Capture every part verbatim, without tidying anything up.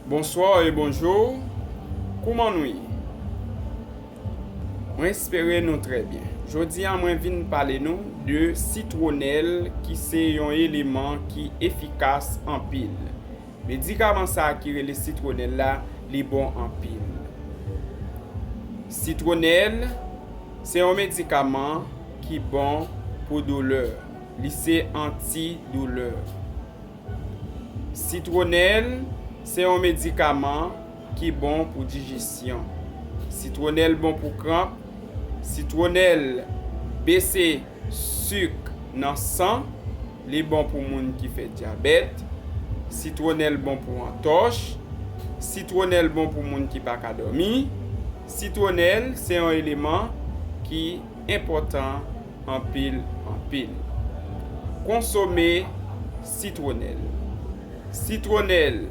Bonsoir et bonjour. Kouman nou ye? Mwen espere nou trè byen. Jodi a mwen vin pale nou de sitwonèl ki se yon eleman ki efikas anpil. Medikaman sa a ki rele sitwonèl la, li bon anpil. Sitwonèl se yon medikaman ki bon pou doulè. Li se antidoulè. Sitwonèl se yon medikaman ki bon pou dijesyon. Sitwonèl bon pou kranp. Sitwonèl bese sik nan san. Li bon pou moun ki fè dyabèt. Sitwonèl bon pou antòch. Sitwonèl bon pou moun ki pa ka dòmi. Sitwonèl se yon eleman ki enpòtan anpil, anpil. Konsome sitwonèl. Sitwonèl,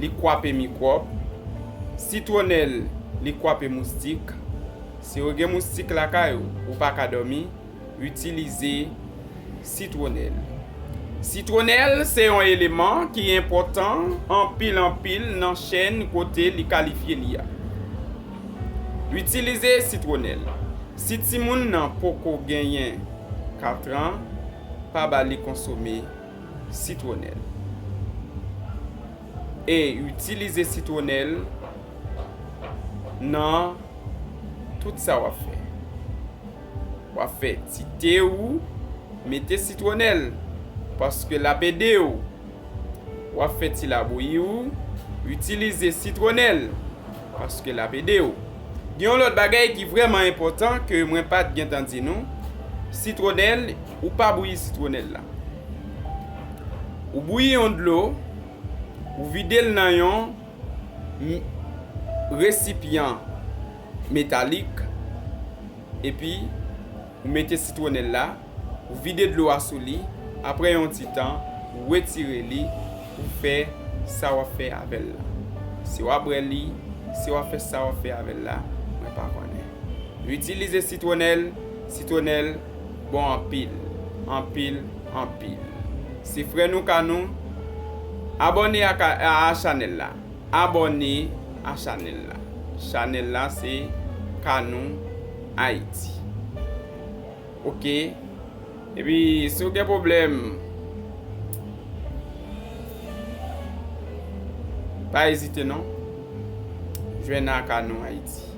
li kwape mikwòb. Sitwonèl, li kwape moustik. Si w gen moustik lakay ou, ou pa ka dòmi, itilize sitwonèl. Sitwonèl se yon eleman ki enpòtan anpil, anpil nan chèn kote li kalifye li a. Itilize sitwonèl. Si timoun nan poko genyen kat an, pa ba li konsome sitwonèl. E itilize sitwonèl nan tout sa w ap fè. W ap fè ti te ou, mete sitwonèl, paske l ap ede w. W ap fè ti labouyi ou, itilize sitwonèl, paske l ap ede w. Gen yon lòt bagay ki vrèman enpòtan ke mwen pa t gentan di nou, sitwonèl, ou pa bouyi sitwonèl la. Ou bouyi yon dlo, ou vide l nan yon m-, resipyan metalik, epi ou mete sitwonèl la, ou vide dlo a sou li, apre yon ti tan, ou retire li, ou fè sa w ap fè avè l la. Si w ap bwè li, si w ap fè sa w ap fè avè l la, mwen pa konnen. Itilize sitwonèl, sitwonèl bon anpil, anpil, anpil. Se frè nou Kanou, abòne a, ka- a, a chanèl la. Abòne a chanèl la. Chanèl la se Kanou Ayiti. Oke. Epi, si w gen pwoblèm, pa ezite non. Jwenn a Kanou Ayiti.